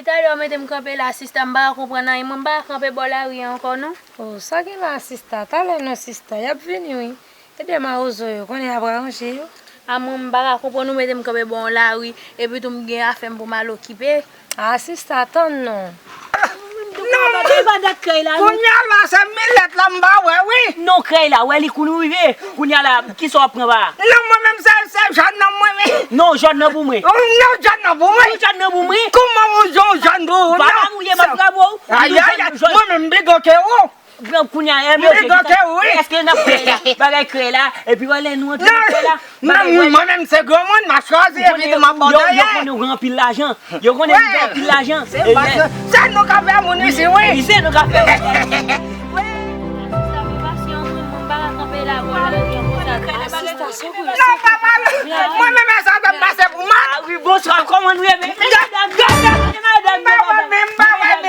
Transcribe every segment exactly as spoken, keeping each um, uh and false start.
Talè w mete m kanpe la, sista, m pa ka konprann anyen. Mwen, m pa ka kanpe bò lari a ankò, non. Oh, sa gen la, sista? Talè non, sista. Y ap vini, wi. Ede mawozo yo, konnen y ap ranje yo. A mwen, m pa ka konprann ou mete m kanpe bò yon lari, epi tou m gen afè m pou m al okipe. A, sista, tann non. Non. Kounye a la, se milèt la m pa wè, wi. Non, krèy la, wè li kou nou rive. Kounye a la, kisa w ap pran ba a? Non, mwen menm, se, se jòn nan mwen, wi. Non, jòn nan pou mwen. Non, jòn nan pou mwen. Jòn nan pou mwen. Kouman ou jòn, jòn pou ou? Papa mouye, m ap frape w. Ay, ay, ay, mwen menm, m pi gwo ke ou. Pran kounye a, M pi gwo ke ou, wi. Èske n ap krèy la? Bagay krèy la, epi wè lè nou antre nan krèy la. Non, mwen menm se granmoun, m a chwazi, epi tou m ap ba w dèyè. Yo konnen ou gen anpil lajan. Yo konnen ou gen anpil lajan. Se nou k ap fè moun isi, wi. Wi, se nou k ap fè. Non, papa, mwen menm, e sa k ap pase pou mwen. A wi, bonswa, kòman nou ye? Men, men, madanm, men, madanm, men, madanm.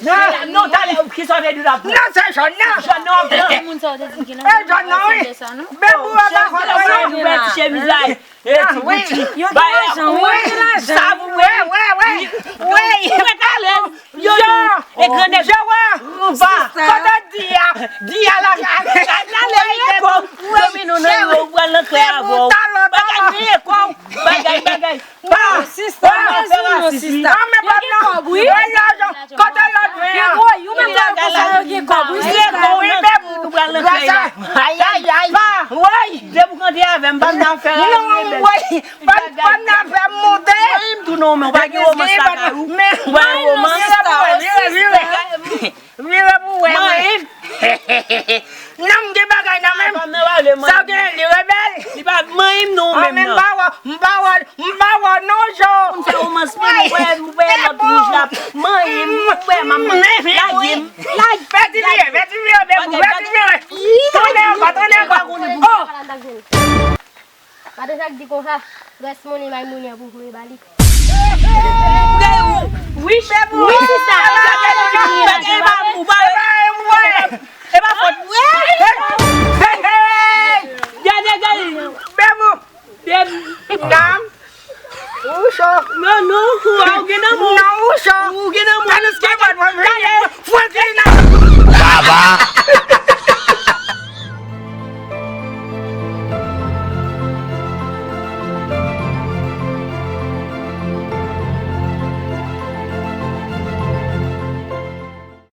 Non, non, talè, kisa w te di la? Non, se jòn nan. Jòn nan, w ap pran. E jòn nan, wi. Bebou, e pa konn, wi. Ou pral ti chemiz la. E ti bouti. Yo gen lajan, wi, yo gen lajan. Sa pou mwen. Wi, wi, wi. Wi. Yo, yo. E grandè. Yo, wi. Kote di a? Di a la, la, la, la, la, la, la. Wi, men nou nan yo, ou pral nan krèy avè w. Bagay, men, bagay, bagay. Pa, sista, pa, pa, sista. Non, men pa, non. Yo gen kòb, wi. Kote lòt mwen an? Yo gen kòb, wi, sista. Wi, men pou, wi, men pou. Ay, ay, ay. Pa, woy. Depi w kanpe avè m, pa nan afè a, non, woy. Pa, pa nan afè m monte. Mwen menm tou non, men w pa gen romans lakay ou. Mwen romans. Vire pou wè, vire, vire. Vire pou wè, mwen. Non, m gen bagay nan men m. Sa w gen, li rebèl. Li pa manyen m non, menm non. M pa wè, m pa wè, m pa wè non, Jan. M fè romans mwen, m wè, m wè lòt wouj la. Manyen m, m wè, m ap lage m. Lage. Fè ti vire, fè ti vire, bebou, fè ti vire. Tounen ankò, tounen ankò. Oh! Madan Jacques di konsa, rest money, my money an pou voye ba li. Wi, wi, sista. Bagay pa pou, bagay